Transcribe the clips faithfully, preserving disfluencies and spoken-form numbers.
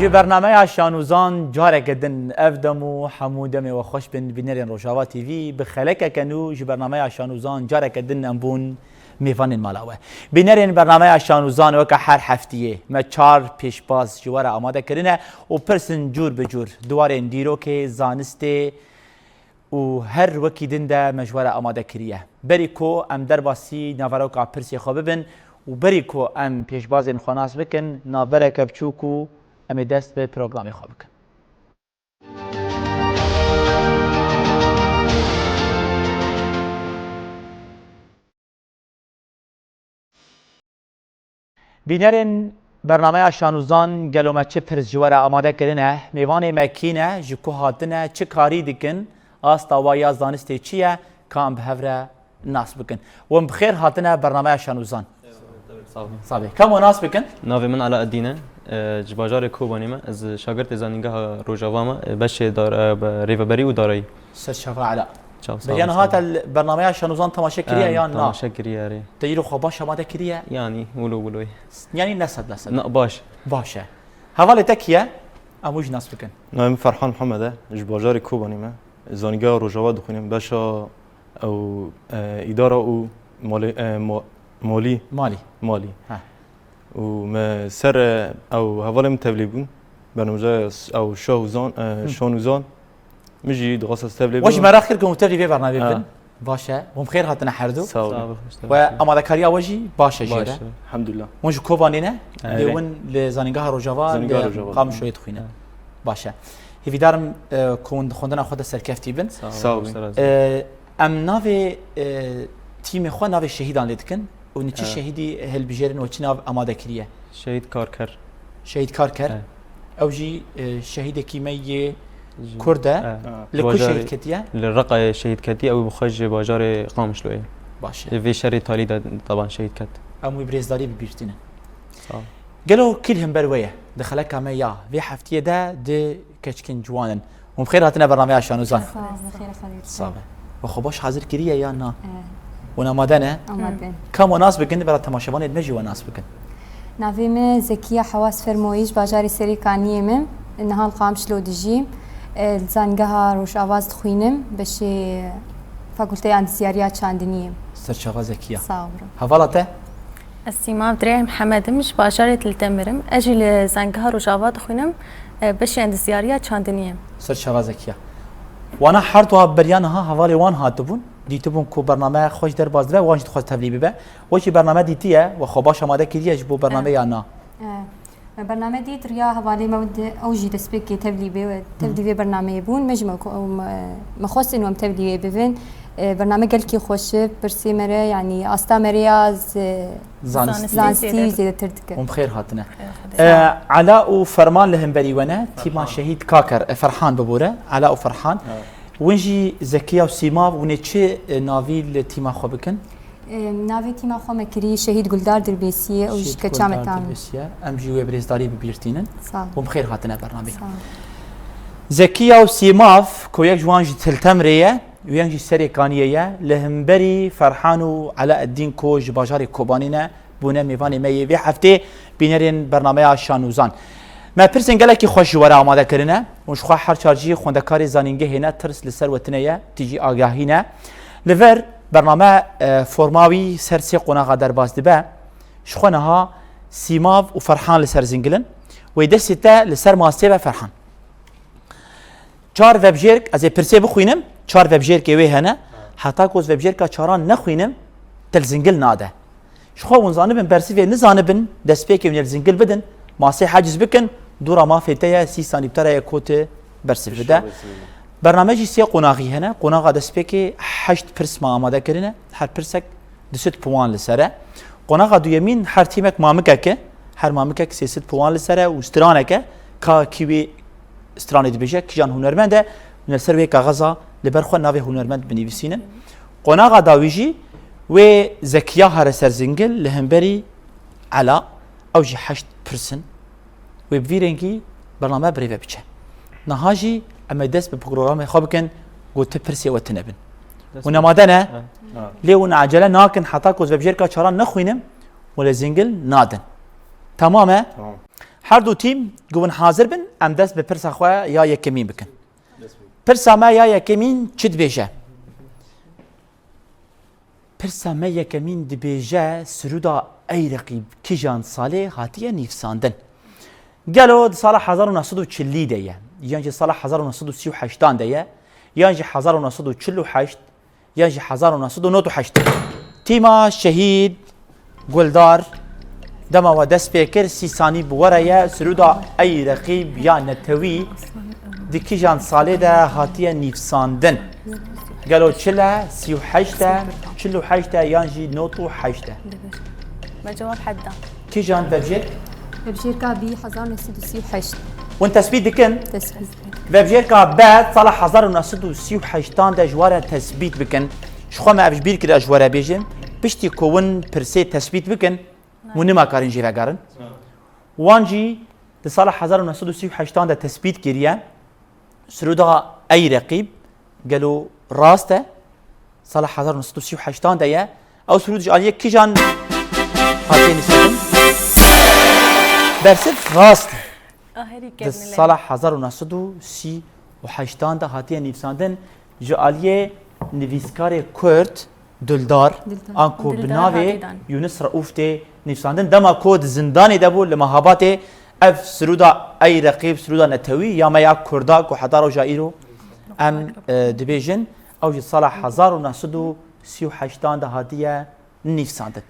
Ji bernameya Şanûzan careke din ev dem û hemû demê we xweş bin, bînerên Rojava T V, bi xelekeke nû ji bernameya Şanûzan careke din em bûn mêvanên mala we. Bînerên bernameya Şanûzan weke her heftiyê me çar pêşbaz ji we re amade kirine û pirsên cûr bi cûr di warên dîrokê, zanistê û her wekî din de me ji we re amade kiriye. Berî ku em derbasî naveroka pirsê xwe bibin û berî ku em pêşbazên xwe nas bikin, navbereke biçûk û em ê dest bi programê xwe bikin. Bînerên bernameya Şanûzan, gelo me çi pirs ji we re amade kirine? Mêvanê me kî ne, ji ku hatine, çi karî dikin? Asta wa ya zanistê çi ye? Ka em bi hev re nas bikin. Hûn bi xêr hatine bernameya Şanûzan. Sağ olun. Sabê. Ka me nas bikin? Navê min Alaeddîn e. E, ji bajarê Kobanê me. Ez şagirtê Zanîngeha Rojava me. E, beşê dar-, e, be-, rêveberî û darayî. Ser çava Ela. Çav, sağ Beriya ol, niha sağ ol. Te li bernameya Şanûzan temaşe kiriye Em, yan na? Temaşe kiriye, erê. Te îro xwe baş amade kiriye? Yanî, wilo wiloyê. Yanî ne sed li sed? Na, baş. Baş e. Hevalê te kî ye? Em wî jî nas bikin. Navê min Ferhan Mihemed e. Ji bajarê Kobanê me. Zanîngeha Rojava dixwînim. Beşa ew, e, îdara û malê-, e, ma-, malî. Malî. Malî. Heh. Û me ser, e, ew hevalê min tevlî bûn. Bernameca ew Şah û Zan, e, Hı. Şan û Zan. Min jî dixwest ez tevlî We jî bibim. Meraq kir ku hûn tevlî vê bernameyê Ha. bibin. Baş e. Hûn bi xêr hatine herdu. Sağ olun. Sağ olun. We amadekarîya we jî baş e jê Baş re. e. Elhamdülillah. Hûn ji Kobanê ne? Evet. Lê hûn li Zanîngeha Rojava Zanîngeha li Rojava. Qamişloyê dixwînin. Evet. Baş e. Hêvîdarim, e, ku hûn di xwendina xwe de serkeftî bin. Sağ olun. Sağ olun. Sağ olun. E, em navê, e, tîmê xwe navê şehîdan lê dikin. Û niçî Evet. şehîdî hilbijêrin û çi nav amade kiriye? Şehîd Karker. Şehîd Karker. Evet. Ew jî, e, şehîdekî me yê Ji- Kurd e. Evet. Ha. Li ku Bajarê şehîd ketiye? Li Reqayê şehîd ketiye, ew bi xwe ji bajarê Qamişloyê. Baş e. Li vê şerê talî de taban şehîd ket. Em wî bi rêzdarî bi bîr tînin. Sağ ol. Gelo kî li hember we ye? Di xeleka me ya vê heftiyê de di keçikên ciwan in. Hûn bi xêr hatine bernameya Şanûzan. Sağ ol, bi xêr hatî. Sağ be. We xwe baş hazir kiriye ya na? Evet. Hûn amade ne? Amade. Ka me nas bikin, bera temaşevanên me jî we nas bikin. Navê me Zekiya Hewas Fermoyî, ji bajarê Serê Kaniyê me. Niha li Qamişlo dijîm. E, li Zangeha Rojava ez dixwînim. Beşê Fakulteya Endizyariya Çandiniyê. Ser çava Zekiya. Sağ ol. Hevala te? Ez Sîma Abdurrahîm Hemed im, ji bajarê Til Temir im. Ez jî li Zangeha Rojava dixwînim, e, beşê endizyariya çandiniyê. Ser çava Zekiya. Wana her duha beriya niha hevalê wan hatibûn, dîtibûn ku bername xweş derbas dibe, wan jî dixwest tevlî bibe. We jî bername dîtiye, we xwe baş amade kiriye ji bo bername Evet. ya na? Evet. Me bername dît, riya hevalê me wê de, ew jî destpêkê tevlî bê, tevlî vê bernameyê bûn. Me jî me ko-, me, me xwestin em tevlî wê bibin. E, bername gelkî xweş e, pirsê me re, yanî asta me re ya z-, Zanistî. Zanistî zêdetir dike. Hûn bi xêr hatine. Xêr xwe E, Ela û Ferman li hemberî we ne, tîma Ferhan. Şehîd Kaker, e, Ferhan bibore, Ela û Ferhan. Evet. Win jî Zekiya û Sîmav, hûn ê çi, e, navî li tîma xwe bikin? Em, navê tîma xwe me kirî Şehîd Guldar Dirbêsiyê û ji Şehîd keça me Guldar tam. Dirbêsiye. Em jî wê bi rêzdarî bi bîr tînin. Sağ ol. Hûn bi xêr hatine bernameyê. Sağ ol. Zekiya û Sîmav, ku yek ji wan ji Til Temrê ye û yek jî Serê Kaniyê ye, li hemberî Ferhan û Elaeddîn ku ji bajarê Kobanê ne, bûne mêvanê me yê vê heftê, bînerên bernameya Şanûzan. Me pirsên gelekî xweş ji we re amade kirine û ji xwe her çar jî xwendekarê zanîngehê ne, tirs li ser we tine ye, tî jî agahî ne. Li vir bername, e, forma wî ser sê qonaxa derbas dibe. Ji xwe niha Sîmav û Ferhan li ser zingil in. Wê destê te li ser masê be Ferhan. Çar vebjêrk, ez ê pirsê bixwînim, çar vebjêrkê wê hene. Heta ku ez vebjêrka çaran nexwînim, te li zingil nade. Ji xwe hûn zanibin, bersivê nizanibin, destpêkê hûn ê li zingil bidin, masê heciz bikin, dûra mafê te ye, sî sanî bi te re ye ku tu bersiv bide. Bername jî sê qonaxî hene. Qonaxa destpêkê heşt pirs me amade kirine. Her pirsek du sed puwan li ser e. Qonaxa duyemîn her tîmek mamikek e. Her mamikek sê sed puwan li ser e û straneke ka kî wê stranê dibêje, kîjan hunermend e, hûn li ser wê kaxeza li ber xwe navê hunermend binivîsînin. Qonaxa dawî jî wê Zekiya here ser zingil li hemberî Ela, ew jî heşt pirs in. Wê bi vî rengî bername bi rê ve biçe. Niha jî em ê dest bi programê xwe bikin, ku ti pirsê we tune bin. Dest Hûn bi- amade ne? Evet. Lê hûn acele nakin heta ku ez vebjêrka çaran nexwînim, hûn li zingil nadin. Tamam e? Tamam. Her du tîm ku hûn hazir bin, em dest bi pirsa xwe ya yekemîn bikin. Pirsa me ya yekemîn çi dibêje? Pirsa me yekemîn dibêje, Sirûda Ey Reqîb kîjan salê hatiye nivîsandin? Gelo di sala hezar û neh sed û çilî de ye, yan jî sala hezar û neh sed û sî û heştan de ye, yan jî hezar û neh sed û çil û heşt, yan jî hezar û neh sed û nod û heşt? Tîma Şehîd Guldar, dema we dest pê kir, sî sanî bi we re ye. Sirûda Ey Reqîb ya netewî di kîjan salê de hatiye nivîsandin? Gelo çil e, sî û heşt e, çil û heşt e, yan jî nod û heşt e? Me cewab heda. Kîjan vebjêr? Vebjêrka B, hezar neh sed û sî û heşt. Hûn tespît dikin? Tespît. Vebjêrka B, sala hezar û neh sed û sî û heştan de ji we re tespît bikin. Ji xwe me ev ji bîr kir ez ji we re bêjim. Piştî ku hûn pirsê tespît bikin, hûn nima karin jê vegerin. Wan jî di sala hezar û neh sed û sî û heştan de tespît kiriye. Sirûda Ey Reqîb gelo rast e? Sala hezar û neh sed û sî û heştan de ye. Ew sirûd ji aliyê kîjan hatiye nivîsandin? Bersiv rast e. Aherî Di kevnile. Sala hezar û neh sed û sî û heştan de hatiye nivîsandin ji aliyê nivîskarê Kurd Dildar, Dildar. Anku bi Dildar navê Hatidan. Yunus Reûf tê nivîsandin. Dema ku di zindanê de bû li Mehabatê, ev sirûda Ey Reqîb, sirûda netewî ya me ya Kurda ku heta roja îro em, e, dibêjin, ew ji sala hezar û neh sed û sî û heştan de hatiye nivîsandin.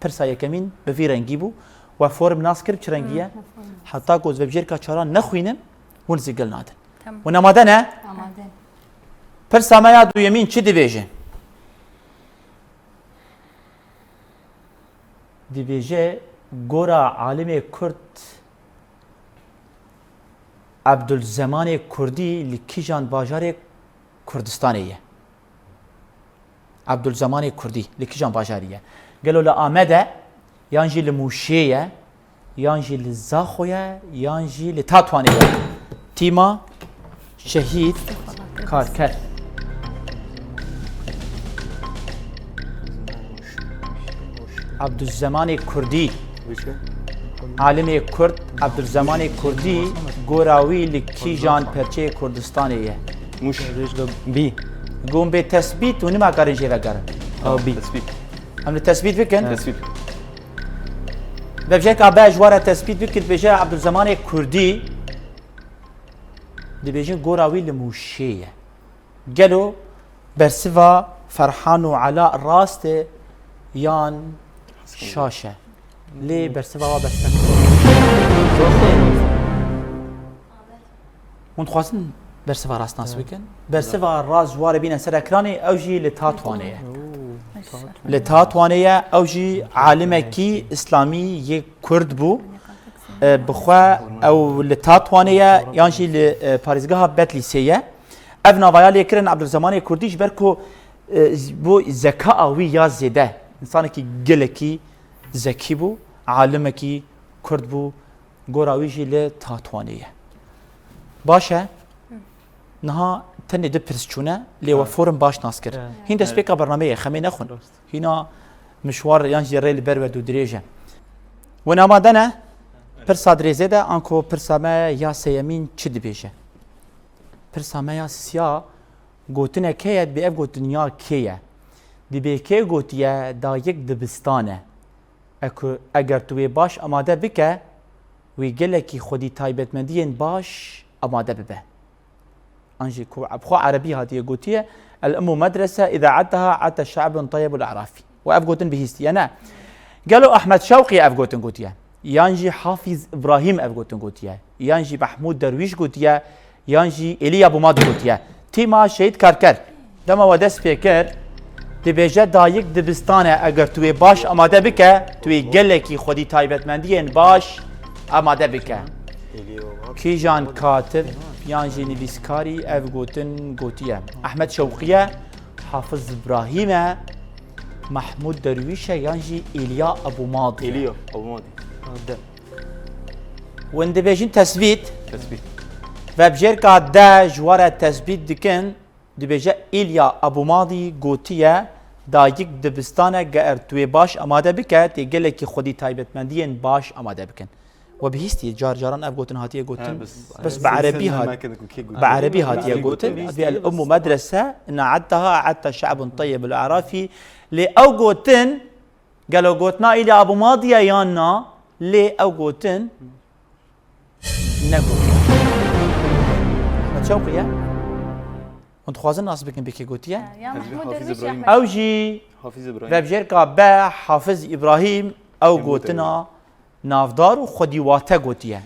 Pirsa yekemîn bi vî rengî bû. We form nas kir bi çi rengî ye? Hı, we form nas. Heta ku ez vebjêrka çaran nexwînim, hûn zî gil nadin. Tamam. Hûn amade ne? Amade. Pirsa me ya duyemîn çi dibêje? Dibêje, gora alimê Kurd Ebdulzemanê Kurdî li kîjan bajarê Kurdistanê ye? Ebdulzemanê Kurdî li kîjan bajarî ye? Gelo li Amed e, yan jî li Mûşê ye, yan jî li Zaxo ye, yan jî li Tatwanê ye? Tîma Şehîd Karker. Ebdulzemanê Kurdî. Alimê Kurd Ebdulzemanê Kurdî, gora wî li kîjan perçeyê Kurdistanê ye? Muş. Bî. Gon bê tesbît û nima karin jê vegerin. A, bî. Tesbît. Em li tesbît bikin. Tesbît. Vebjêrka B ji we re tesbît bikir, dibêje Ebdulzemanê Kurdî, dibêjin gora wî li Mûşê ye. Gelo bersiva Ferhan û Ela rast e yan şaş e? Lê bersiva wa bersiva. Hûn dixwazin bersiva rast nas bikin? Bersiva rast ji wa re bîne ser ekranê, ew jî li Tatwanê ye. Oo, Tatwanê. Li Tatwanê ye, ew jî alimekî îslamî yê Kurd bû. E, bi xwe ew li Tatwanê ye, yan jî li, e, parêzgeha Betlîsê ye. Ev nava ya lê kirin Ebdulzemanê Kurdî ji ber ku, e, bo zekaya wî ya zêde, însanekî gelekî zekî bû, alimekî Kurd bû, gora wî jî li Tatwanê ye. Baş e? Niha tenê du pirs çûne, lê we forum baş nas kir. Evet. Hîn destpêka bernameyê ye, xemê nexwin. Rast. Hîna mişwar yan jî rê li ber we dû dirêj e. Hûn amade ne? Pirsa dirêzê de, anko pirsa me ya sêyemîn çi dibêje? Pirsa me ya sisiya gotinek heye, dibê ev gotin ya kê ye? Dibê kê gotiye dayik dibistan e? Eku-, eger tu wê baş amade bike, wê gelekî xwedî taybetmendiyên baş amade bibe. An jî ku bi xwe erebî hatiye gotiye, "El ummu medrese, iza addaha adda şe'bun tayyibul a'rafi." We ev gotin bihîstiye, ne? Gelo Ahmet Şewqî ev gotin gotiye? Yan jî Hafiz Ibrahîm ev gotin gotiye? Yan jî Mehmûd Derwîş gotiye? Yan jî Êlîya Bûmadî gotiye? Tîma Şehîd Karker, dema we dest pê kir, dibêje dayik dibistan e, eger tu wê baş amade bike, tu wê gelekî xwedî taybetmendiyên baş amade bike. Kîjan katib yan jî nivîskarî ev gotin gotiye? Ehmed Şewqî ye, Hafiz Îbrahîm e, Mehmûd Derwîş e yan jî Îlya Ebûmadî ye? Îlya Ebûmadî. De. Hûn dibêjin tesbît. Tesbît. Vebjêrka de ji we re tesbît dikin, dibêje Îlya Ebûmadî gotiye, dayik dibistan e, ger tu wê baş amade bike, tê gelekî xwedî taybetmendiyên baş amade bikin. We bihîstî, car caran ev gotin hatiye gotin. Bes bi erebî hat-, bi erebî hatiye gotin. Bi el ummu medrese, inna addaha adda şe'bun tayyibul a'rafi. Lê ew gotin, gelo gotina îlî Abu Madiye yan na? Lê ew gotin, negotin. Me çaw qiye? Hûn dixwazin nas bikin bi kê gotiye? Ya, ya Mahmud Derwîş Ehmed. Ew jî vebjêrka be Hafiz Îbrahîm, ew gotina navdar û xwedî wate gotiye.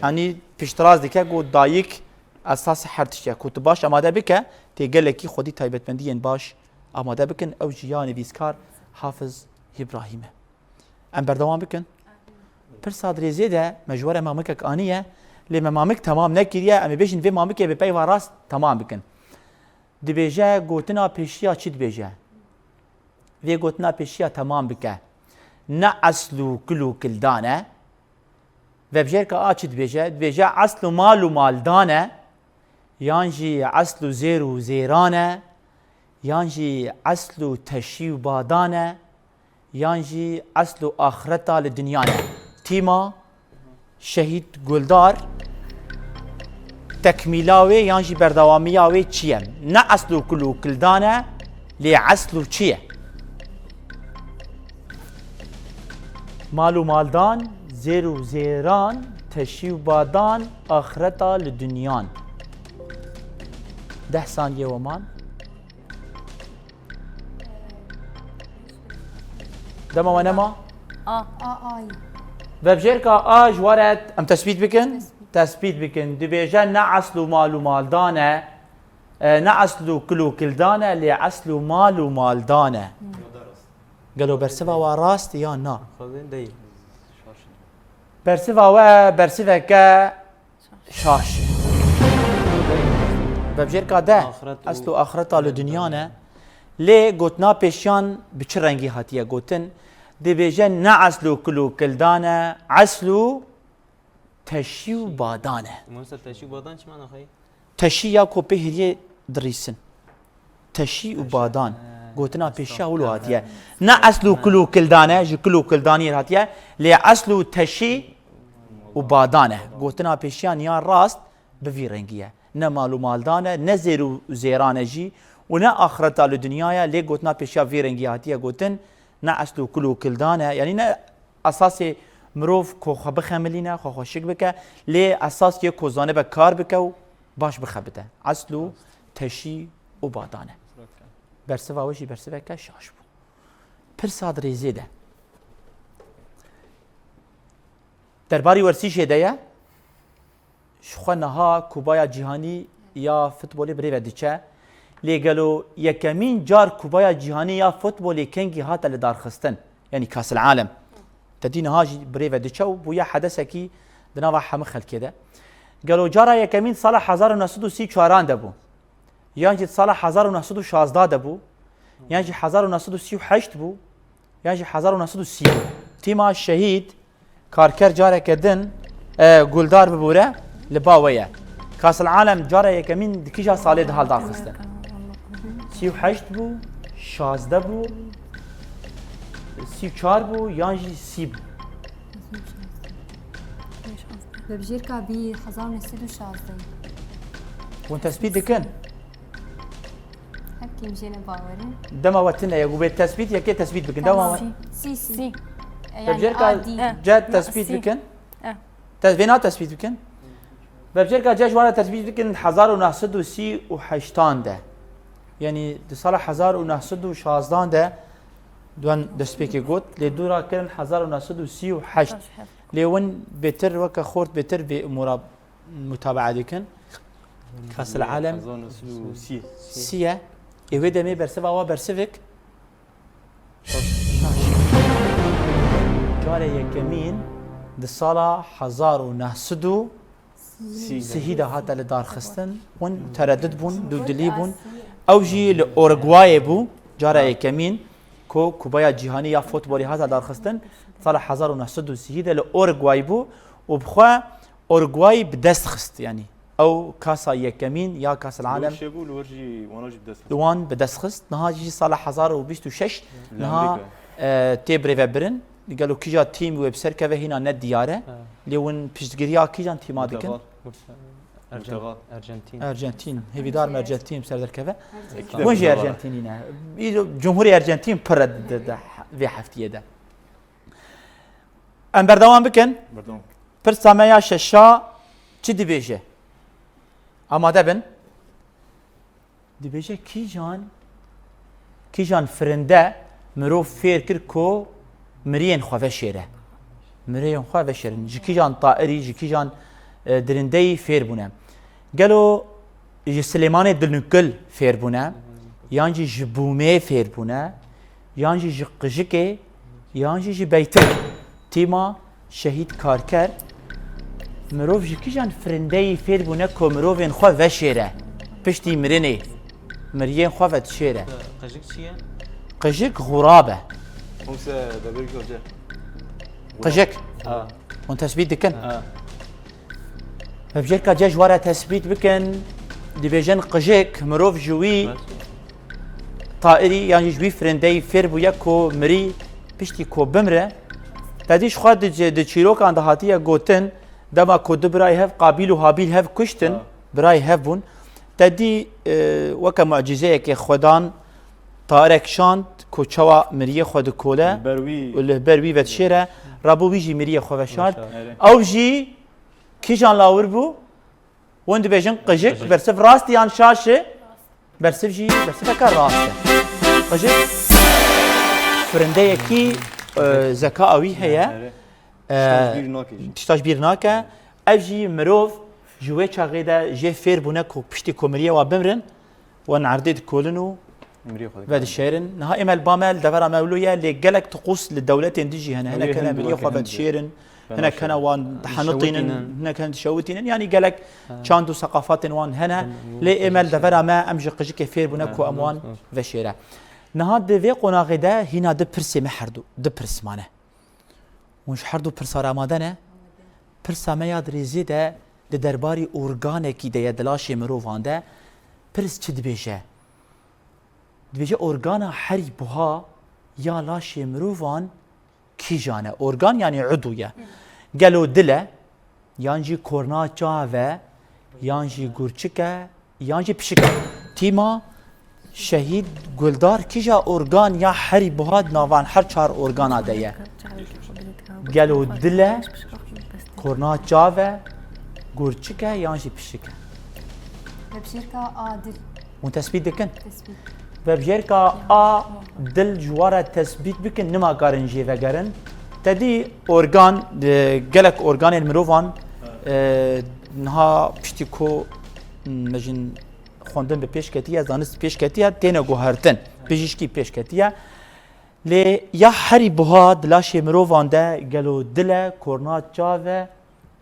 Yanî piştrast dike ku dayik esasê her tişt e. Ku tu baş amade bike, tê gelekî xwedî taybetmendiyên baş amade bikin. Ew jî ya nivîskar Hafiz Îbrahîm e. Em berdewam bikin. Pirsa dirêzê de me ji we re mamikek aniye, lê me mamik temam nekiriye. Em ê bêjin vê mamikê bi peyva rast temam bikin. Dibêje gotina pêşiya çi dibêje? Vê gotina pêşiya temam bike. Ne esl û kil û kildan e. Vebjêrka a çi dibêje? Dibêje esl û mal û maldan e, yan jî esl û zêr û zêran e, yan jî esl û teşî û badan e, yan jî esl û axireta li dinya ne. Tîma Şehîd Guldar, tekmîla wê yan jî berdewamiya wê çi ye? Ne esl û kul û kildan e, lê esl û çi ye? Mal û maldan, zêr û zêran, teşî û badan, axireta li dunyan. Deh saniye we man. Dema we nema? A. A, ay. Vebjêrka A ji we re em tespît bikin? Tespît. Tespît bikin. Dibêje ne esl û mal û maldan e, e, ne esl û kil û kildan e, lê esl û mal û maldan e. Hmm. Gelo bersiva wa rast ya na? Xwedê deyî. Bersiva we bersiveke şaş e. Vebjêrka de, axiret û esl û axireta li dinya ne. Lê gotina pêşiyan bi çi rengî hatiye gotin? Dibêje ne esl û kul û kildan e, esl û teşî û badan e. Mamoste, teşî û badan çi mana xweyî? Teşî ya ku pê hêriyê dirîsin. Teşî û badan. Gotina pêşiya wilo hatiye. Ne esl û kul û kildan e, ji kul û kildaniyê hatiye. Lê esl û teşî û badan e. Gotina pêşiyan ya rast bi vî rengî ye. Ne mal û maldan e, ne zêr û zêran e jî û ne axireta li dinya ye, lê gotina pêşiya vî rengî hatiye gotin, ne esl û kul û kildan e, yanî ne esasê mirov ku xwe bixemilîne, xwe xweşik bike, lê esas yê ku zanibe kar bike û baş bixebite. Esl û teşî û badan e. Bersiva we jî bersiveke şaş bû. Pirsa dirêzê de. Derbarî wersîşê de ye. Ji xwe niha Kubaya Cîhanî ya futbolê bi rê ve diçe. Lê gelo yekemîn car Kubaya Cîhanî ya futbolê kengî hate lidarxistin? Yanî Kasil Alem. Te dî niha jî bi rê ve diçe û bûye hedesekî di nava hemû xelkê de. Gelo cara yekemîn sala hezar û neh sed û sî û çaran de bû? Yan jî di sala hezar û neh sed û şazda de bû? Yan jî hezar û neh sed û sî û heşt bû? Yan jî hezar û neh sed û sî bû? Tîma şehîd Karker careke din, e, guldar bibûre, li ba we ye. Kasil Alem cara yekemîn di kîja salê de hat darxistin? Sî û heşt bû, şazdeh bû, sî û çar bû, yan jî sî bû? Vebjêrka bî hezar û neh sed û şazdeh. Hûn tespît dikin? Hepkî em jê ne bawer in. Dema we tune ye, ku bê tespît, yekê tespît bikin. Dema we. Sî, sî. Sî. E, yani Vebjêrka adî. Eh, ce na, tespît sî. Bikin. Eh. Te-, vê na tespît bikin. Vebjêrka ce ji wan re tespît bikin, hezar û neh sed û sî û heştan de. Yanî di sala hezar û neh sed û şazdan de duan destpêkê got. Lê dûra kirin hezar û neh sed û sî û heşt. Lê win bêtir weke xort bêtir vê umûra mutabaa dikin. Kasil Alem sî ye. Ê wê demê bersiva wa bersivik. Şaş. Carê yekemîn di sala hezar û neh sed û sî de hate li darxistin. Hûn teredid bûn, dûdilî bûn. Ew jî li Uruguayê bû. Cara yekemîn ku Kubaya Cîhanî ya futbolê hate darxistin, sala hezar û neh sed û sî de li Uruguay bû û bi xwe Uruguay bi dest xist, yanî ew kasa yekemîn ya Kasil Alem li wan bi dest xist. Niha jî sala hezar û bîst û şeş niha, e, tê birêvebirin. Gelo kîja tîm wê bi ser keve hîna ne diyar e. Ha. Lê hûn piştgiriya kîjan tîma dikin? Murtegal. Bursa, Ergen-, Murtegal. Ergentin. Ergentin. Hêvîdar me Ergentin bi ser derkeve. Ergentin. Hûn jî Ergentinî ne. Îro Cumhurê Ergentin pir e di, di, di vê heftiyê de. Em berdewam bikin. Berdewam. Pirsa me ya şeşa çi dibêje? Amade bin. Dibêje kîjan, kîjan firinde mirov fêr kir ku miriyên xwe veşêre. Miriyên xwe veşêrin. Ji kîjan tairî, ji kîjan, e, dirindeyî fêr bûne. Gelo ji Silêmanê Dilnûkil fêr bûne? Yan jî ji Bûmê fêr bûne? Yan jî ji Qijikê? Yan jî ji Beytik? Tîma Şehîd Karker, mirov ji kîjan firindeyî fêr bûne ku mirovên xwe veşêre? Piştî mirinê, miriyên xwe vedişêre. Qijik çi ye? Qijik xurab e. Hûn se derbê kî hoce? Qijik. Ha. Hûn tesbît dikin? Ha. Hevjêrka ce ji we re tesbît bikin, dibêjin qijik, mirov ji wî tairî yan jî ji wî firindeyî fêr bûye ku mirî piştî ku bimre. Te dî ji xwe di, di çîrokan de hatiye gotin, dema ku du birayê hev Qabîl û Habîl hev kuştin, Ha. birayê hev bûn. Te dî, e, weke mucîzeyekê Xwedan tairek şand ku çawa miriyê xwe dikole Li ber wî. û li ber wî vedişêre, rabû wî jî miriyê xwe veşart. Veşart. Erê. Ew jî kîjan lawir bû? Hûn dibêjin qijik, Qijik. bersiv rast yan şaş e? Bersiv jî, bersiveke rast e. Qijik firindeyekî, e, zeka wî heye. Erê. E, Tişta ji bîr nake jî. tişta ji bîr nake. Ev jî mirov ji wê çaxê de jê fêr bûne ku piştî ku miriyê wa bimrin, wan erdê dikolin û Miriyê xwe ve dikare. dişêrin. Niha êmel bamel devera mewlû ye, lê gelek tiqûs li dewletên dijî hene. Hinek Ew hene hin miriyê weke xwe hin ve dişêrin. Hinek hene wan dihenitînin, Dişewitînin. hinek hene dişewitînin. Yanî gelek Ha. çand û seqafatên wan hene. Hin Lê êmel dişêrin. devera me em ji qijikê fêr bûne ku em wan veşêre. Niha di vê qonaxê de hîna di pirsê me herdu, di pirs mane. Hûn ji herdu pirsa re amade ne? Pirsa me ya di rêzê de di derbarî organekî de ye di laşê mirovan de. Pirs çi dibêje? Dibêje organa herî buha ya laşê mirovan kîjan e? Organ yanî udû ye. Gelo dil e, yan jî korna çav e, yan jî gurçik e, yan jî pişik e? Tîma Şehîd Guldar kîja organ ya herî buha di navan her çar organa de ye? Gelo dil e, korna çav e, gurçik e yan jî pişik e? Vebjêrka A dil. Hûn tesbît dikin? Tesbît. Vebjêrka A dil ji we re tesbît bikin, nima karin jê vegerin. Te dî organ, e, gelek organên mirovan, e, niha piştî ku, m, mejin xwendin bi pêş ketiye, zanist pêş ketiye, têne guhertin. Pijîşkî pêş ketiye. Lê ya herî buha di laşê mirovan de gelo dil e, korna çav e,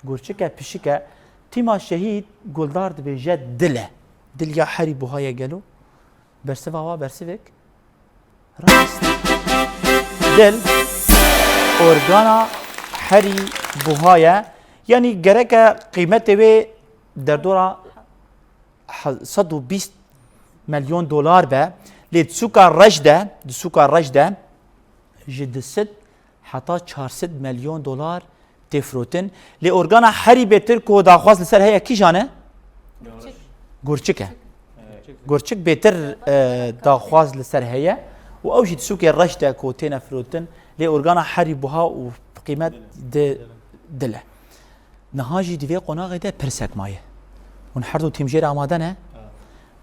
gurçik e, pişik e? Tîma Şehîd Guldar dibêje dil e. Dil ya herî buha ye gelo? Bersiva wa bersivek rast e. Dil organa herî buha ye. Yanî gereke qîmetê wê derdora he-, sed û bîst milyon dolar be. Lê di sûka Reş de, di sûka Reş de ji du sed heta çar sed milyon dolar tê firotin. Lê organa herî bêtir ku daxwaz li ser heye kîjan e? Gurçik e. Gurçik bêtir, e, daxwaz li ser heye û ew jî di sûkê Reş de ku têne firotin. Lê organa herî buha û bi qîmet di dil e. Niha jî di vê qonaxê de pirsek maye. Hûn her du tîm jê re amade ne?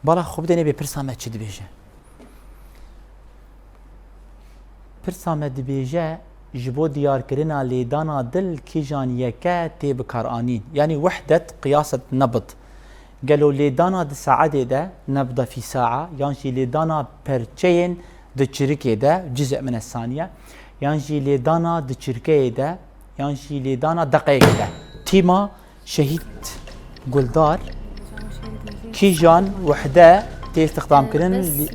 Bala xwe bidêne bê pirsa me çi dibêje. Pirsa me dibêje, ji bo diyarkirina lêdana dil kîjan yeke tê bikaranîn? Yanî wehdet qiyaset nebd. Gelo lêdana di saetê de, nebde fî saa, yan jî lêdana perçeyên di çirikê de, ciz'e min saniye, yan jî lêdana di çirkeyê de, yan jî lêdana deqeyekê de? Tîma Şehîd Guldar kîjan wehde tê îstixdamkirin? Bes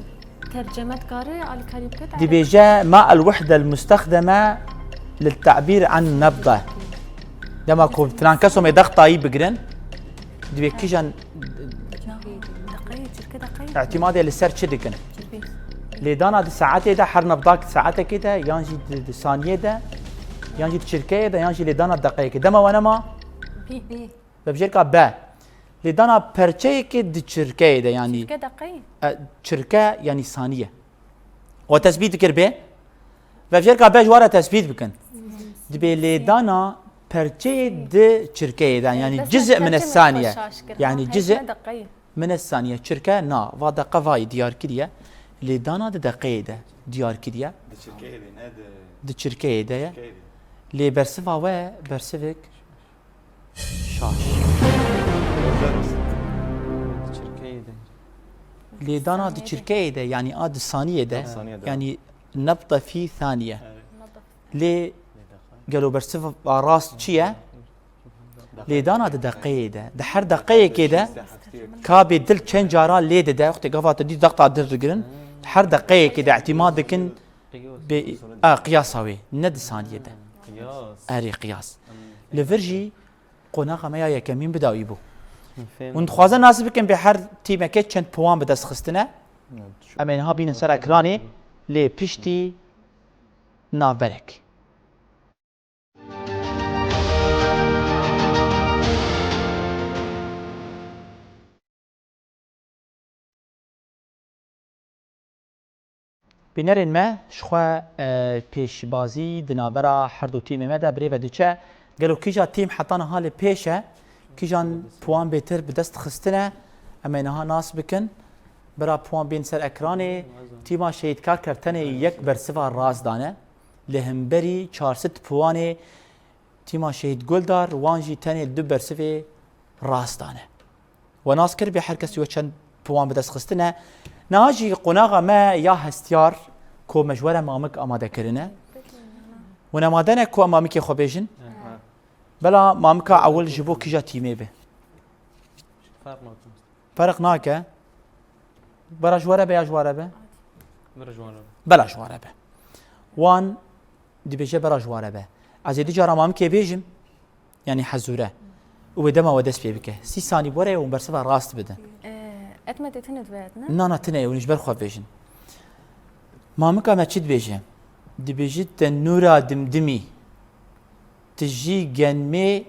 terceme dikare alîkarî bike? Dibêje ma el wehde el mustexdeme lil te'bîr an nebde. Dema ku filan keso me dextayî bigirin, dibê kîjan Deqeyê, çirke deqeyê. Îtimadê li ser çi dikin? Çirke. Lêdana di saetê de, her nebdak di saetekê de, yan jî di, di saniyê de, Yan jî di çirkeyê de, yan jî lêdana deqeyekê. Dema we nema? Bî. Bî. Vebijêrka B. Lêdana perçeyekê di çirkeyê de, yanî Çirke deqeyî? E, çirke yanî saniye. We tesbît dikir bê? Vebijêrka B ji we re tesbît bikin. Dibê lêdana perçeyê di çirkeyê de, yanî Bes cizî min perçe min saniye. Xwe şaş kir. Yanî Ha, cizî heyv ne deqeyî. Min saniye. Çirke na, va deqe vayî diyar kiriye. Lêdana di deqeyê de diyar kiriye. Di çirkeyê de, ne di Di çirkeyê de ye. çirkeyê de. Lê bersiva we bersivek şaş. Çirkeyê de. Lêdana di çirkeyê de, yanî a di saniyê de, Di saniyê de. yanî nebte fî saniye. Evet. Lê gelo bersiva rast çi ye? Lêdana di deqeyê de. Di her deqeyekê de kabê dil çend cara lê dide, wextê gava te dî dexta dil digirin, her deqeyekê de îtîmad dikin bê, a, qiyasa wê, ne di saniyê de. Qiyas. Erê, qiyas. Li vir jî qonaxa me ya yekemîn bi dawî bû. Fêm. Hûn dixwazin nas bikin bê her tîmekê çend puan bi dest xistine? Em ê niha bînin ser ekranê, lê piştî navberek. Bînerên me, ji xwe, e, pêşbazî di navbera her du tîmê me de bi rê ve diçe. Gelo kîja tîm heta niha li pêş e, kîjan puan bêtir bi dest xistine, em ê niha nas bikin. Bira puan bên ser ekranê, tîma Şehîd Karker tenê yek bersiva rast dane. Li hemberî çar sed puanê tîma Şehîd Guldar, wan jî tenê du bersivê rast dane. We nas kir bê her kesî we çend puan bi dest xistine. Niha jî qonaxa me ya hestiyar ku me ji we re mamik amade kirine. Hûn amade ne ku em mamikê xwe bêjin? Aha. Bela mamika ewil ji bo kîja tîmê be? Ferq nake. Ferq nake. Bela ji we re be ya ji we re be? Bela ji we re be. Bela ji we re be. Wan dibêje bela ji we re be. Ez ê du cara mamikê bêjim, yanî hezûre. Û wê dema we dest pê bike. Sî sanî were hûn bersiva rast bidin. Ee, et me tê tine divê et ne? Na, na, tine, hûn ji ber xwe bêjin. Mamika me çi dibêje? Dibêje tenûra dimdimî. Tijî genmê,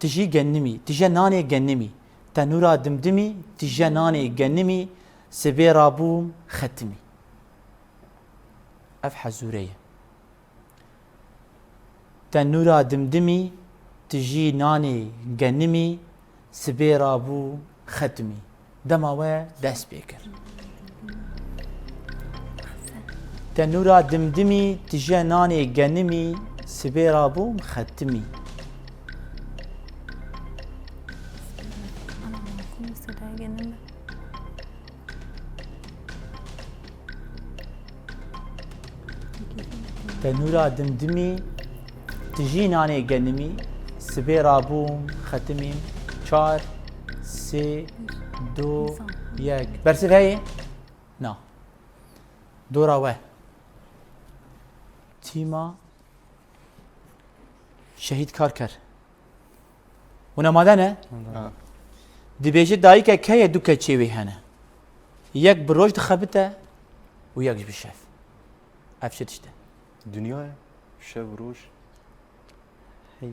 tijî genimî, tije nanê genimî. Tenûra dimdimî, tije nanê genimî, sibê rabûm xetimî. Ev hezûre ye. Tenûra dimdimî, tijî nanê genimî, sibê rabû xetimî. Dema we dest pê kir. Tenûra dimdimî, tije nanê genimî, sibê rabûm xetimî. Tenûra dimdimî, tijî nanê genimî, sibê rabûm, xetimîm, çar, sê, du, yek. Bersiv heye? Na. Dora we. Tîma Şehîd Karker. Hûn amade ne? Ha. Dibêje dayikek heye du keçê wê hene. Yek bi roj dixebite û yek jî bi şev. Ev çi tişt e? Dinya ye. Şev, roj. Hey.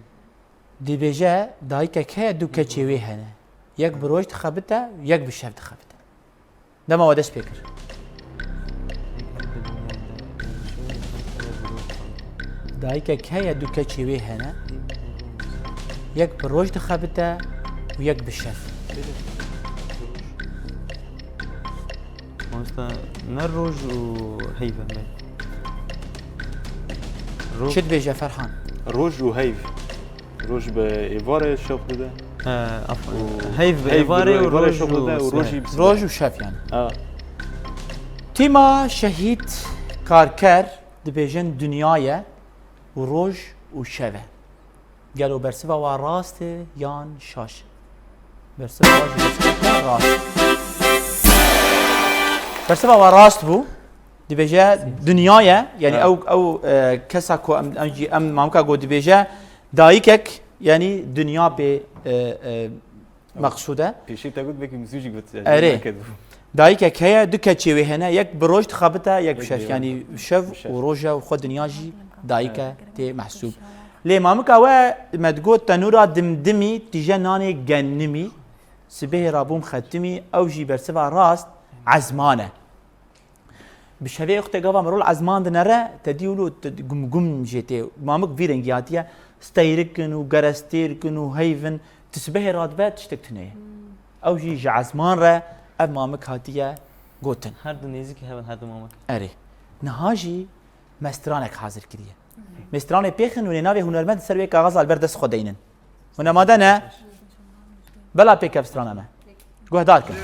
Dibêje dayikek heye du keçê wê hene. Yek bi roj dixebite û yek bi şev dixebite. Dema we dest pê kir. Dayikek heye, du keçê wê hene. Yek bi roj dixebite û yek bi şev. Mamoste, ne roj û heyv e me. Roj. Çi dibêje Ferhan? Roj û heyv. Roj bi êvarê şev dide. He, af-, Û heyv bi heyv bi êvarê û êvarê roj şev dide û û rojî bi sibê. Roj û şev yani. Ha. Tîma Şehîd Karker dibêjin dinya ye û roj û şev e. Gelo bersiva wa rast e yan şaş e? Bersiva wa jî rast. Bersiva wa rast bû. Dibêje dinya ye, yani Ha. ew, ew, e, kesa ku em, em jî, em mamika got dibêje dayikek, yani dinya bê, e, e, meqsûd e. Pêşî te got belkî mizû jî got, yani Erê. Dayikek heye, du keçê wê hene, yek bi roj dixebite, yek bi Yek şev. bi Yani şev Bi şev. û roj e û xwe dinya jî Dayike tê mehsûb. Lê mamika we me digot tenûra dimdimî tije nanê genimî. Sibehê rabûm xetimî, ew jî bersiva rast ezman e. Bi şevê wextê gava mirov li ezman dinere, te dî wilo te gumgum jê tê. Mamik vî rengî hatiye, steyrikin û gerestêrkin û heyvin, ti sibehê radibe tiştek tune ye. Ew jî ji ezman re ev mamik hatiye gotin. Her du nêzîkî hev in, her du mamik. Erê. Niha jî me stranek hazir kiriye. Me stranê pêxin û nê navê hunermend ser wê kaxeza li ber dest xwe deynin. Hûn amade ne? Bela pêkev strana me. Guhdar kin.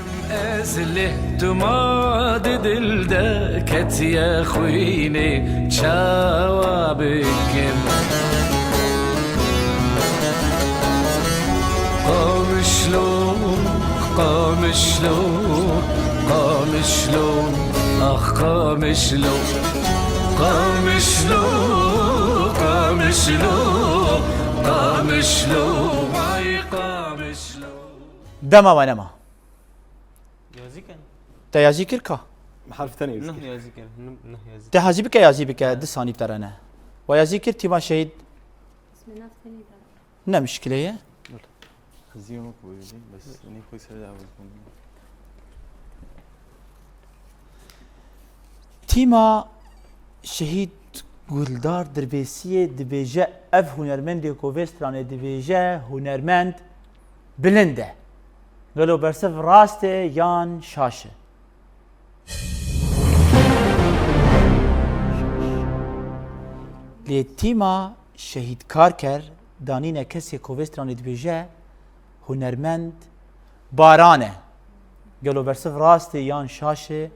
Ez lê duma di dil de ketiye xwînê, çawa bikim? Qamişlo, Qamişlo, Qamişlo, ax Qamişlo. Qamişlo, Qamişlo, Qamişlo, vay Qamişlo. Dema we nema. Yazî kin. Te yazî kir ka? Bi herf tenê yazî Nuh kir. Yazî kir. Nuh, nuh yazî. Te hazî bike, yazî bike, du sanî bi te re ne. We yazî kir tîma şehîd. Ismê nas tenê de. Ne mişkile ye. Xizî yok bu yüzden, bes ne koy serde avuz bunu. Tîma şehîd Guldar Dirbêsiyê dibêje, ev hunermendê ku vê stranê dibêje, hunermend bilind e. Gelo bersiv rast e yan şaş e? Lê tîma şehîd Karker danîne kesê ku vê stranê dibêje, hunermend Baran e. Gelo bersiv rast e yan şaş e?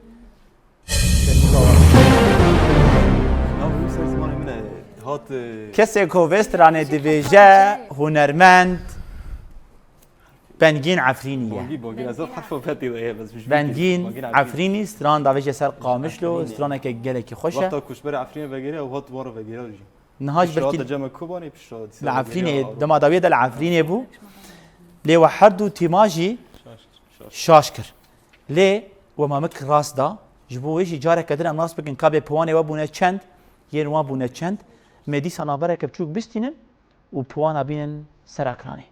Nav wî ser zimanê min e. Hat, e, Kesê ku vê stranê dibêje, hunermend Bengîn Efrînî ye. Bangî, Bangî, ez zaf herfa fetî de ye, bes ji Bengîn Bangîn Efrînî. Efrînî, stran davêje ser Qamişlo, straneke gelekî xweş e. Wexta ku ji ber Efrînê vegere, ew hat wara vegere jî. Niha ji Piştre belkî hate cem Kobanê, piştre hate li Efrînê, dema dawiyê de li Efrînê bû. Lê we her du tîma jî şaş kir. Lê we mamik rast da. Ji bo wê jî careke din em nas bikin ka bê piwanê we bûne çend, yên wan bûne çend. Me dîsa navbereke biçûk bistînin û piwana bînin ser ekranê.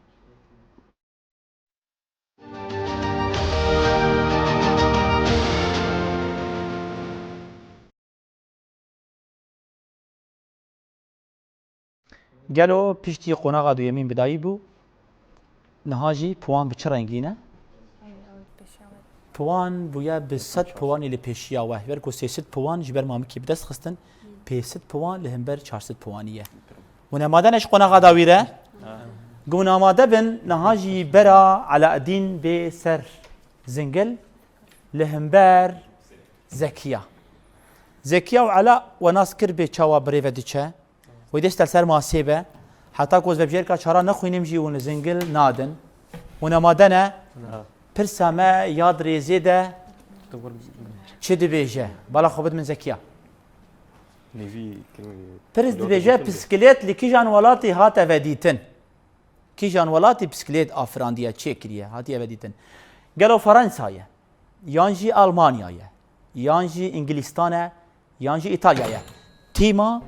Gelo piştî qonaxa duyemîn bi dayî bû, niha jî piwan bi çi rengî ne? Piwan bûye bi sed piwanî li pêşiya we. Ji ber ku sê sed piwan ji ber mamikî bi dest xistin, pênc sed piwan li hember çar sed piwanî ye. Hûn amade ne ji qonaxa dawî re? Ku hûn amade bin, niha jî bera Elaeddîn bê ser zingil li hember Zekiya. Zekiya û Ela we nas kir bê çawa bi rê ve diçe. Wê dest li ser masê be. Heta ku ez vebijêrka çara nexwînim jî hûn li zingil nadin. Hûn amade ne? Pirsa me ya di rêzê de çi dibêje? Bala xwe bid min Zekiya. Nêvî Pirs dibêje, piskilêt li kîjan welatî hate vedîtin? Kîjan welatî piskilêt afirandiye, çêkiriye, hatiye vedîtin? Gelo Fransa ye, yan jî Almanya ye, yan jî Îngilîstan e, yan jî Îtalya ye? Tîma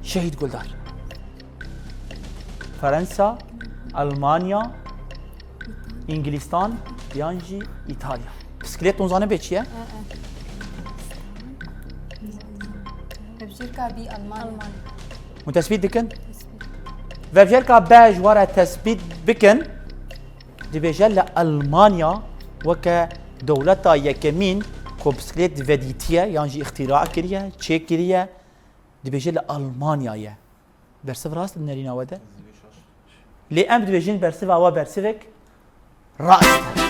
Şehîd Guldar. Fransa, Almanya, Îngilîstan yan jî Îtalya. Piskilêt hûn zanin bê çi ye? Vebjêrka bî Almanya. Hûn tespît dikin? Vebjêrka be ji we re tespît bikin. Dibêje li Almanya weke dewleta yekemîn ku piskilêt vedîtiye yan jî îxtîra kiriye, çêkiriye, dibêje li Almanya ye. Bersiv rast e di nerîna we de? Lê em dibêjin bersiva we bersivek rast e.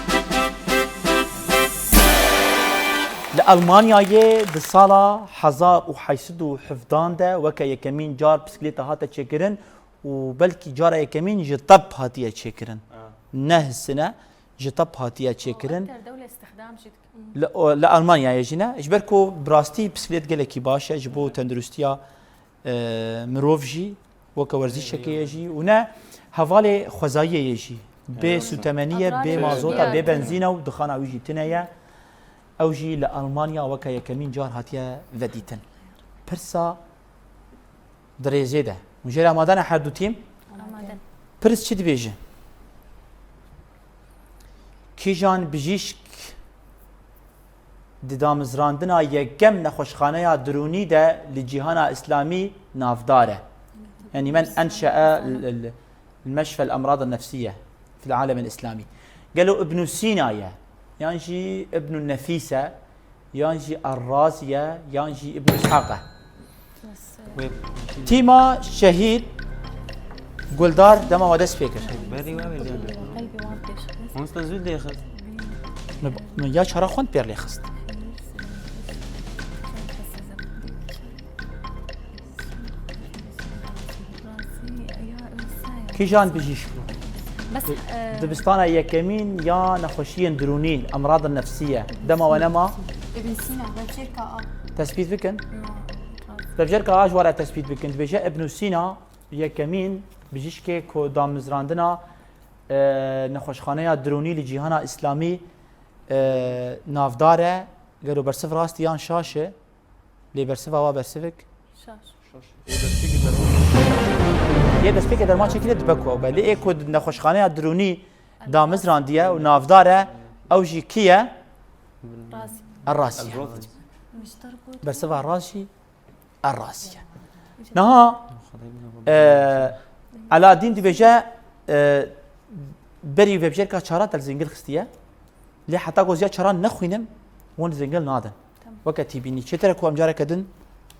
Li Almanyayê di sala hezar û heşt sed û hevdan de weke yekemîn car piskilêta hate çêkirin û belkî cara yekemîn ji tep hatiye çêkirin. Ha. Ne hisine, ji tep hatiye çêkirin. Aktar dewle îstixdam jî dikin. Li, o, li Almanyayê jî ne. Ji ber ku bi rastî piskilêt gelekî baş e ji bo tenduristiya e, mirov jî weke werzîşekê ye jî û ne hevalê xwezayiyê ye jî. Bê sûtemenî ye, bê mazota, bê benzîna û dixana wî jî tune ye. Ew jî li Almanya weke yekemîn car hatiye vedîtin. Pirsa Di rêzê de. Hûn jê re amade ne her du tîm? Amade. Pirs çi dibêje? Kîjan bijîşk di damizrandina yekem nexweşxaneya dirûnî de li cîhana îslamî navdar e? Yani men enşe'e l-, l-, l-, meşfel emrad nefsiye fil alem îslamî. Gelo Ibn Sîna ye? Yan jî Ibn Nefîs e? Yan jî Errazi ye? Yan jî Ibn Îshaq e? Tîma şehîd Guldar dema we dest pê kir. Berî we vê diyan. Qelbê wan pêşxist. Hûn sta zû dêxist. Min, min ya çara xwend pêr lê xist. Kîjan bijîşk bû? Bes e, Dibistana yekemîn ya nexweşiyên dirûnî, emradin nefsiye. Dema we nema? Ibn Sîna, vebjêrka a. Tespît bikin. no, Vebjêrka a ji we re tespît bikin. Dibêje Ibn Sîna yekemîn bijîşkê ku damizrandina, e, nexweşxaneya dirûnî li cîhana îslamî, e, navdar e. Gelo bersiv rast e yan şaş e? Lê bersiva wa bersivik? Şaş. Yê destpêkê derman çekî lê dibe ku ew be. Lê ê ku nexweşxaneya dirûnî damizrandiye û navdar e, ew jî kî ye? Razî. Errasî ye. Miştar got. Bersiva rast jî Errasî ye. Niha, e, Eladîn dibêje, e, berî vebjêrka çara te li zingil xistiye. Lê heta ku ez ya çara nexwînim, hûn li zingil nadin. Tamam. Weke tîbînî. Çêtir e ku em careke din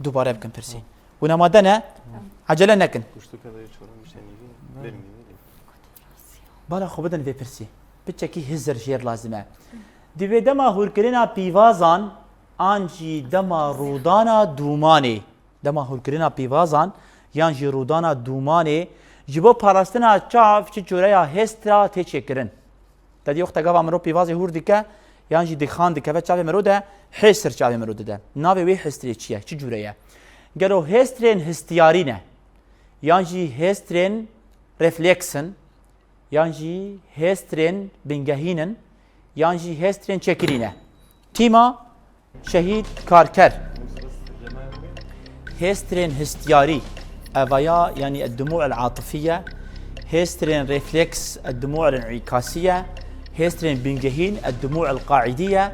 dubare bikin pirsê. Hûn amade ne? Ecele nekin. Kuştu kadar çorun işte neydi? Vermeyeyim. Bala xwe bidin vê pirsê. Piçekî hizir jêr lazim e. Di vê dema hûrkirina pîvazan an jî dema rûdana dûmanê, dema hûrkirina pîvazan yan jî rûdana dûmanê ji bo parastina çav çi cûreya hêstra tê çêkirin? Te dî wexta gava miro pîvazê hûr dike yan jî dixan dikeve çavê miro de hêstir çavê miro dide. Navê wê hêstirê çi ye? Çi cûre ye? Gelo hêstirên histiyarî ne? Yan jî hêstirên refleks in? Yan jî hêstirên bingehîn in? Yan jî hêstirên çêkirî ne? Tîma şehîd Karker. Hêstirên histiyarî, evaya, yanî eddumû el atifiye, hêstirên refleks, eddumû el înîkasiye, hêstirên bingehîn, eddumû el qaîdiye,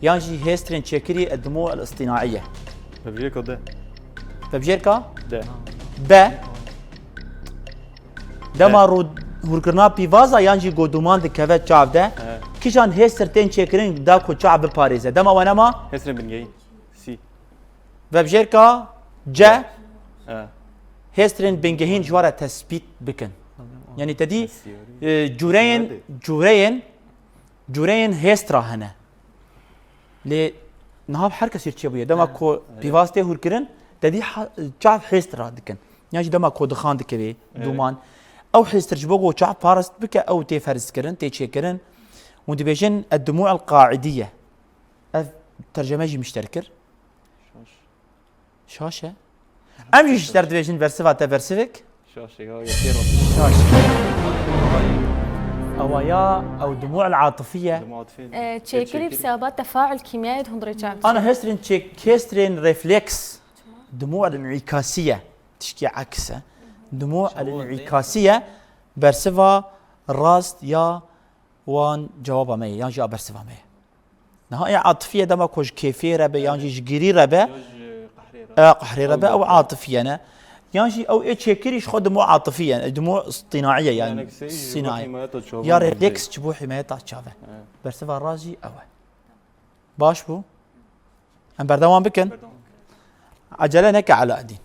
yan jî hêstirên çêkirî, eddumû el îstînaiye. Vebjêrka de. Vebjêrka? De. Be. Dema rû hûrkirina pîvaza yan jî godûman dikeve çav de, Evet. Kîjan hêstir tên çêkirin da ku çav biparêze? Dema we nema? Hêstirên bingehîn. Sî. Vebjêrka C. Evet. Hêstirên bingehîn ji we re tespît bikin. Yanî te dî, e, cûreyên, cûreyên, cûreyên hêstra hene. Lê niha her kesî çêbûye. Dema ku pîvaz tê hûrkirin, te dî ha-, çav hêstir radikin. Yan jî dema ku dixan dikevê, dûman. Ew hêstir ji bo ku çav parast bike, ew tê ferzkirin, tê çêkirin. Hûn dibêjin, "Eddumû el qaîdiye." Ev terceme jî min ji te kir. Şaş e. Em jî ji te dibêjin bersiva te bersivek. Şaşê ya yekê rast. Şaş. Ewa ya ew dumû el atifiye. Dema atifê. E, çêkirî bi sebeba tefaul kîmyayê di hundirê çav. Ana hêstirên çêk, hêstirên refleks. Dumû el înîkasiye. Tişkî aks e. Dumû el înîkasiye bersiva rast ya wan cewaba me ye, yan jî a bersiva me ye. Niha ê atifiye dema ku ji kêfê re be, yan jî ji girî re be, Ya ji qehrê re. e, qehrê re be, ew atifiye ne. Yan jî ew ê çêkirî ji xwe dumû atifiye, dumû îstînaiye yani. Yani sey ji Sînaiye. himayeta çavan Ya dibê. refleks ji bo himayeta çav e. Evet. Bersiva rast jî ew e. Baş bû. Em berdewam bikin. Ecele neke Elaeddîn.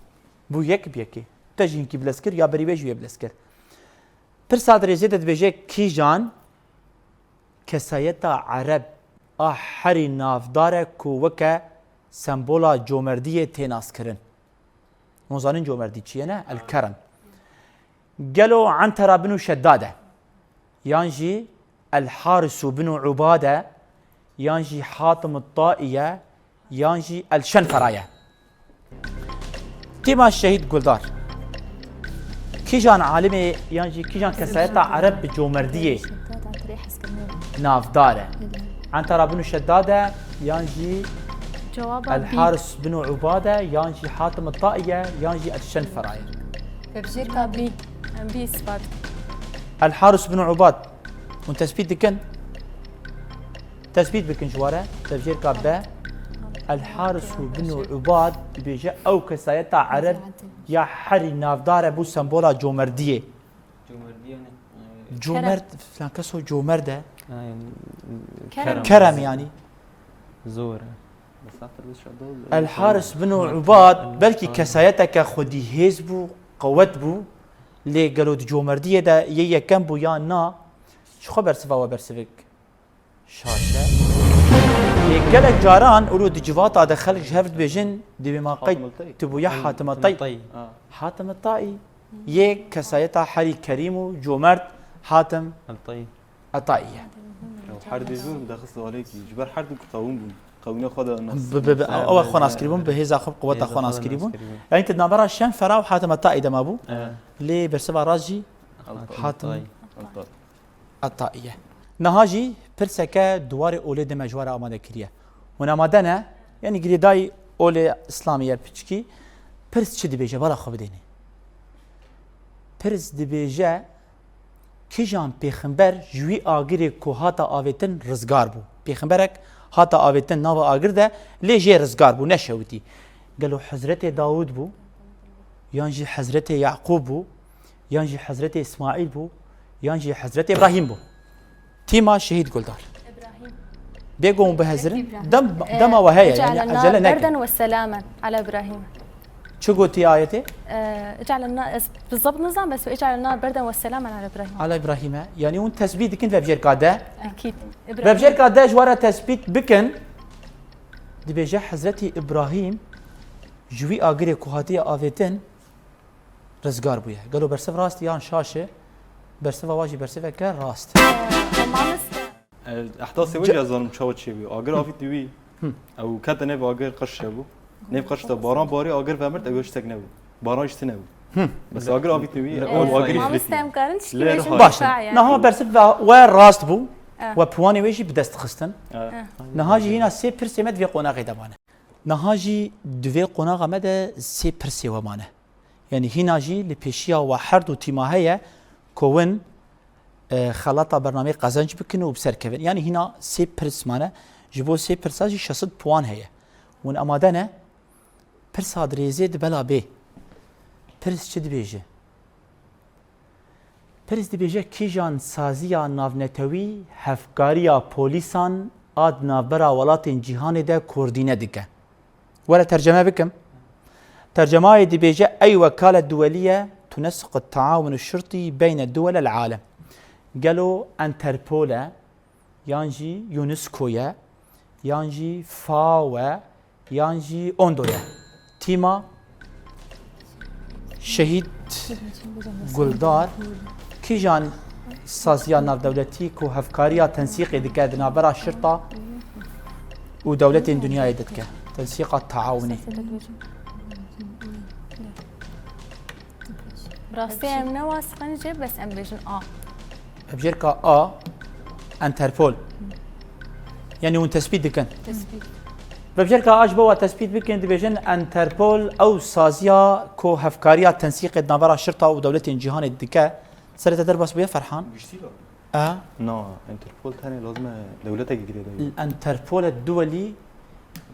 Bû yek bi yekê. Te jî hinkî bilez kir, ya berî wê jî wê bilez kir. Pirsa di rêzê de dibêje kîjan kesayeta Ereb a herî navdar e ku weke sembola comerdiyê tê naskirin. Hûn zanîn comerdî çi ye ne? El Kerem. Gelo Entera bin Şeddad e? Yan jî El Harisu bin Ubad e? Yan jî Hatim Taî ye? Yan jî El Şenfera ye? Tîma Şehîd Guldar. Kîjan alimê yan jî kîjan kesayeta Ereb bi comerdiyê navdar e? Entera bin Şeddad e yan jî Cewaba El B. Haris bin Ubad e, yan jî Hatim Taî ye, yan jî El Şenfera ye. Vebjêrka B. Em B ispat. El Haris bin Ubad. Hûn tespît dikin? Tespît bikin ji ware. Vebjêrka B. El Haris bin Ubad dibêje ew kesayeta Ereb ya herî navdar e bû sembola comerdiyê. Cömertliğe ne? Comerd, filan keso comerd e. Yani, Kerem. Kerem yani. Zor. El Haris bin Ubad belkî kesayeteke xwedî hêz bû, qewet bû. Lê gelo di comerdiyê de yê yekem bû ya na? Ji xwe bersiva we bersivik şaş e. Lê gelek caran û di civata de xelk ji hev dibêjin, dibê ma qey tu bûye Hatim Taî. Hatim Taî yê kesayeta herî kerîm û comerd Hatim Taî ye. Her dêzûn daxist alekî. Ji ber her du qewim bûn. Qewîna xwe de nas. Bi, bi, bi, ew xwe nas kiribûn, bi hêza xwe, bi quweta xwe nas kiribûn. Yani tu navbera Şenfera û Hatim Taî de mabû. Lê bersiva rast jî Hatim Taî ye. Niha jî pirseke di warê olê de me ji we re amade kiriye. Hûn amade ne? Yani girêdayî olê Îslamê ye piçkî. Pirs çi dibêje? Bala xwe bidêne. Pirs dibêje, kîjan pêxember ji wî agirê ku hata avêtin rizgar bû? Pêxemberek hata avêtin nava agir de, lê jê rizgar bû, neşewitî. Gelo Hezretê Dawûd bû? Yan jî Hezretê Yaqûb bû? Yan jî Hezretê Îsmaîl bû? Yan jî Hezretê Îbrahîm bû? Tîma Şehîd Guldar. Bêguman bihezirin. Dem, dema we heye, yani ecele nekin. بردا وسلاما على إبراهيم. Çi gotî ayetê? اجعل النار، بالضبط نظام، بس اجعل النار بردا وسلاما على إبراهيم. Ala Îbrahîme. Yani hûn tesbît dikin vebjêrka de. أكيد. Vebjêrka de ji we re tesbît bikin. Dibêje Hezretî Îbrahîm ji wî agirê ku hatiye avêtin rizgar bûye. Gelo bersiv rast yan şaş e? Bersiva wa jî bersiveke rast. Mamoste. Ehtasê wê jî ez zanim çawa çêbû. Agir avît wî. Ew kete nêv agir qirş hebû. Nêv qirş de baran barî agir vemirt ew tiştek nebû. Baran jî tune bû. Bes agir avît wî. Ew agirî Mamoste em karin tişkî Lê bêjin riha- Baş. dîfa yani. Niha bersiv ve, we rast bû. Eh. We puanê wê jî bi dest xistin. Eh. Niha jî hîna sê pirsê me di vê qonaxê de mane. Niha jî di vê qonaxa me de sê pirsê we mane. Yani hîna jî li pêşiya we her du tîma heye ku win, e, xelata bernameyê qezenc bikin û bi ser kevin. Yani hîna sê pirs mane. Ji bo sê pirsa jî şeş sed puan heye. Win amade ne? Pirsa dirêzê di bela bê. Pirs çi dibêje? Pirs dibêje kîjan saziya navnetewî hevkariya polîsan a di navbera welatên cîhanê de koordîne dike? Were terceme bikim. Tercemayê dibêje ey wekale duweliye tunesqu taawun şirtî beyne duwelel alem. Gelo Enterpol e, yan jî UNESCO ye, yan jî FAO e, yan jî ondo ye. Tîma Şehîd Guldar kîjan saziya navdewletî ku hevkariya tensîqê dike di navbera şirta û dewletên dinyayê de dike? Tensîqa taawunî. Rastî em ne wasiqin jê, bes em bêjin A. Vebjêrka A, Enterpol. Yani hûn tespît dikin. Tespît. Vebjêrka A ji bo we tespît bikin, dibêjin Enterpol ew saziya ku hevkariya tensîqê di navbera şirta û dewletên cîhanê dike. Serê te derbas bûye Ferhan? Giştî la. E? Na, Interpol tenê lazim e dewletekî girêdayî. Enterpol duwelî.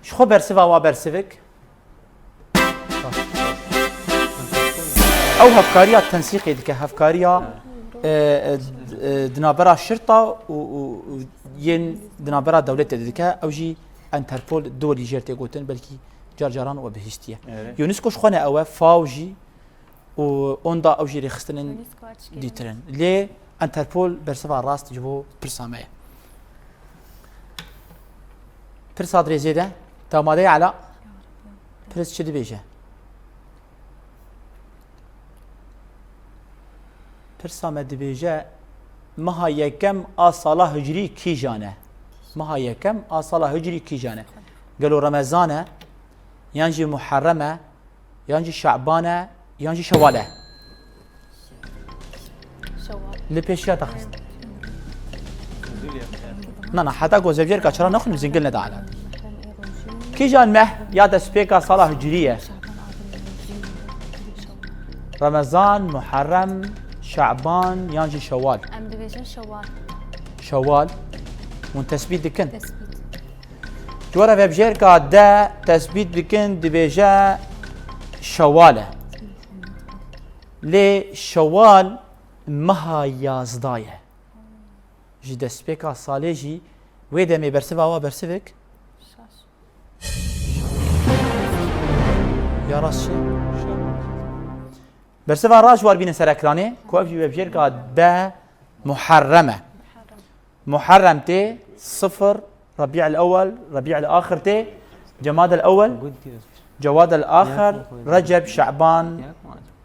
Ji xwe bersiva wa bersivik. Ew hevkariya tensîqê dike, hevkariya, e, e, e, di navbera şirta û, û, û yên di navbera dewletê de dike, ew jî Enterpol duwelî jê re tê gotin, belkî car caran we bihîstiye. Evet. UNESCO ji xwe ne ew e, FAO jî û onda ew jî rêxistinên UNESCO a çi kirin? dîtirin. Lê Enterpol bersiva rast ji bo pirsa me ye. Pirsa dirêzê de, te amade ye Ela? Pirs çi dibêje? Pirsa me dibêje, meha yekem a sala hicrî kîjan e? Meha yekem a sala hicrî kîjan e? Gelo Remezan e? Yan jî Muharrem e? Yan jî Şaban e? Yan jî Şewal e? Şewal. Li pêşiya te xist. Na, na, heta ku zevcêrka çira nexwînim zingil neda Ela. Kîjan meh ya destpêka sala hicrî ye? Remezan, Muharrem, Şaban yan jî Şewal? Em dibêjin Şewal. Şewal. Hûn tesbît dikin? Tesbît. Ji we re vebjêrka de tesbît dikin, dibêje Şewal e. Lê Şewal meha yazda ye. Ji destpêka salê jî wê demê bersiva wa bersivek? Şaş. Ya rast çi? Bersiva rast ji war bîne ser ekranê, ku ev jî webjêrka de Muharrem e. Muharrem tê, sifir, Rebî'el Ewel, Rebî'el Axir tê, Cemadel Ewel, Cewadel Axir, Receb, Şaban,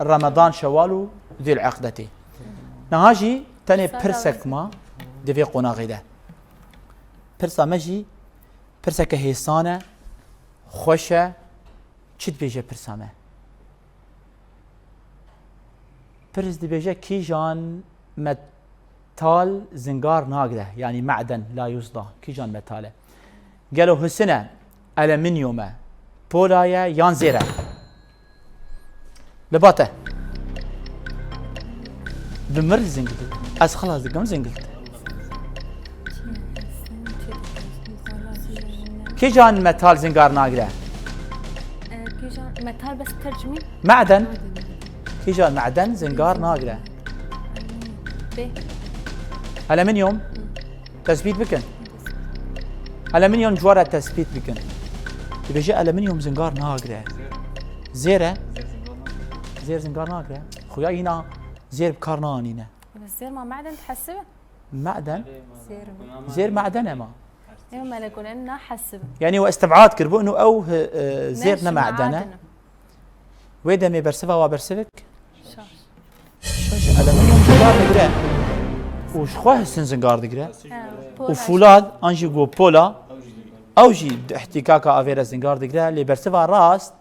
Remedan, Şewal û Zîl'eqde tê. Niha jî tenê pirsek ma di vê qonaxê de. Pirsa me jî pirseke hêsan e, xweş e. Çi dibêje pirsa me? Pirs dibêje kîjan metal zingar nagire, yanî me'den la yuzda, kîjan metal e? Gelo hisin e, alüminyum e, pola ye yan zêr e? Li ba te. Bi mir zingiltî. Ez xilas dikim zingiltî. Kîjan metal zingar nagire? Kîjan metal bes tercimî? Me'den. Kîjan me'den zingar nagire? Bê. Alüminyum. Tesbît bikin. Alüminyum ji we re tesbît bikin. Dibêje alüminyum zingar nagire. Zêr e? Zêr zingar nagire. Xuya îna zêr bi kar naanîne. Zêr ma me'den dihesibe? Me'den? Zêr. Zêr me'den e ma. Ê, me li gulên nahesibe. Yanî we istib'ad kiribû, inu ew, e, zêr ne me'den e. Wê demê bersiva wa bersivik? Şaş. Şaş, alüminyum zingar digire. Û ji xwe hisin zingar digire. He, û polaj. Û fûlad, an jî ku pola, ew jî di îhtîkaka avê re zingar digire. Lê bersiva rast?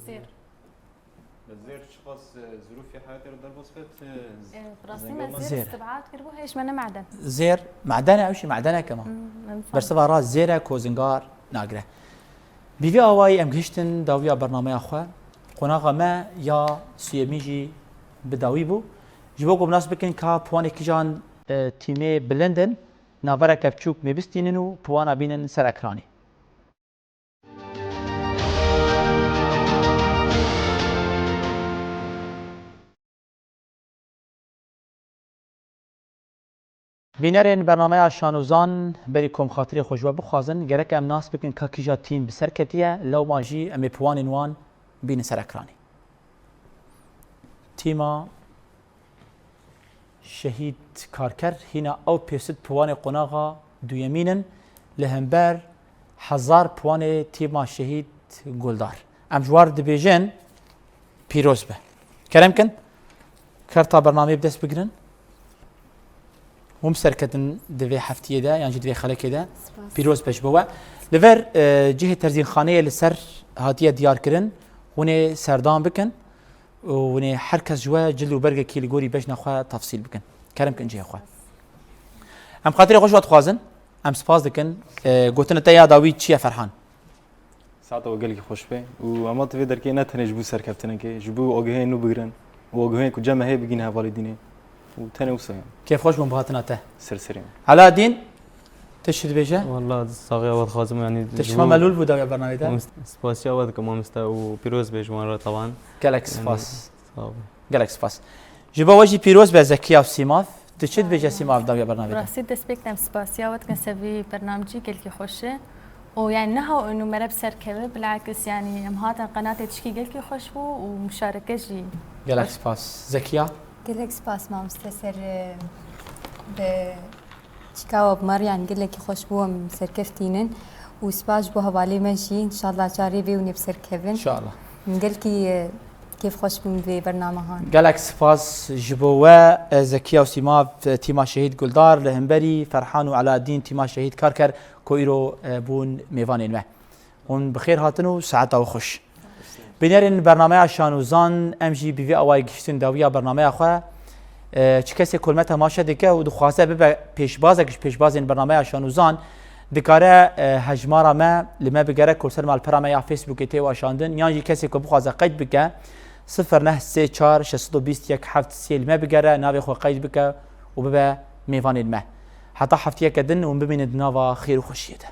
Zêr. Zêr çiqas, e, zirûfê heyatê re derbas ket, e, E, bi rastî me zêr. Zêr istib'ad kiribû, hêj me ne me'den. Zêr, me'den e, ew jî me'denek e ma. Hmm, em fam. Bersiva rast zêr e ku zingar nagire. Bi vî awayî em gihiştin dawiya bernameya xwe. Qonaxa me ya siyemîn jî bi dawî bû. Ji bo ku bi nas bikin ka puanê kîjan, e, tîmê bilind in, navereke biçûk mê bistînin û puana bînin ser ekranê. Bînerên bernameya Şan û Zan, berî ku em xatirê xwe ji we bixwazin, gerek em nas bikin ka kîja tîm bi ser ketiye, lewma jî em ê piwanên wan bînin ser ekranê. Tîma Şehîd Karker hîna ew pêsit piwanê qonaxa duyemîn in, li hember hezar piwanê tîma Şehîd Guldar. Em ji war dibêjin, pîroz be. Kerem kin, kerta bernameyê bi dest bigirin. Hûn bi ser ketin di vê heftiyê de, yan jî di vê xelekê de. Spas. Pîroz be ji bo we. Li ver, e, cihê terzînxaneyê li ser hatiye diyar kirin, hûn ê serdan bikin. û hûn ê her kes ji we cil û bergekî li gorî bejna xwe tefsîl bikin. Kerem kin cihê xwe. Em xatirê xwe ji we dixwazin. Em spas dikin. E, gotina te ya dawî çi ye, Ferhan? Saeta we gelekî xweş be û em hatin vê derkê ne tenê ji bo serkeftinekê, ji bo agahiyên nû bigirin û agahiyên ku cem me heye bigihîne hevalê dînê. Û tenê wisa ye. Kêfxweş bûm bi hatina te. Ser serê me. Eladîn, tu çi dibêje? Walla saxiya we dixwazim, yanî Tu ji çima bo melûl bû dawiya bernameyê de? Spasiya we dikim mamoste û pîroz bê ji wan re taban. Gelek Yanî, spas. Sağ ol. Gelek spas. Ji bo we jî pîroz be Zekiya û Sîmav. Tu çi dibêje Sîmav dawiya bernameyê de? Rastî dest pê dikim spasiya we dikim ser vî bernamecî gelkî xweş e. û yani niha û nûmere bi ser keve, bilakis yani em hatin qenatê tişkî gelkî xweş bû û muşareke jî. Gelek spas. Zekiya? Gelek spas mamoste ser, e, bi çika we bi me re, yani gelekî xweş bû, em serkeftî nin û spas ji bo hevalê me jî, înşallah carê vê hûn ê bi ser kevin. Înşallah. Em gelkî, e, kêfxweş bûm vê bernamehan. Gelek spas ji bo we, e, Zekiya û Sîmav, e, tîma Şehîd Guldar, li hemberî Ferhan û Eladîn, tîma Şehîd Karker, ku îro, e, bûn mêvanên me. Hûn bi xêr hatin û saeta we xweş. Bînerên bernameya Şan û Zan, em jî bi vî awayî gihiştin dawiya bernameya xwe. E, çi kesê ku li me temaşe dike û dixwaze bibe pêşbazek ji pêşbazên bernameya Şan û Zan, Dikare e, hejmara me li me bigere ku ser malpera me ya Facebookê tê weşandin, yan jî kesê ku bixwaze qeyd bike, sifir neh sê çar şeş sed û bîst yek heft sê li me bigere, navê xwe qeyd bike û bibe mêvanên me. Heta heftiyeke din hûn bimînin di nava xêr û xweşiyê de.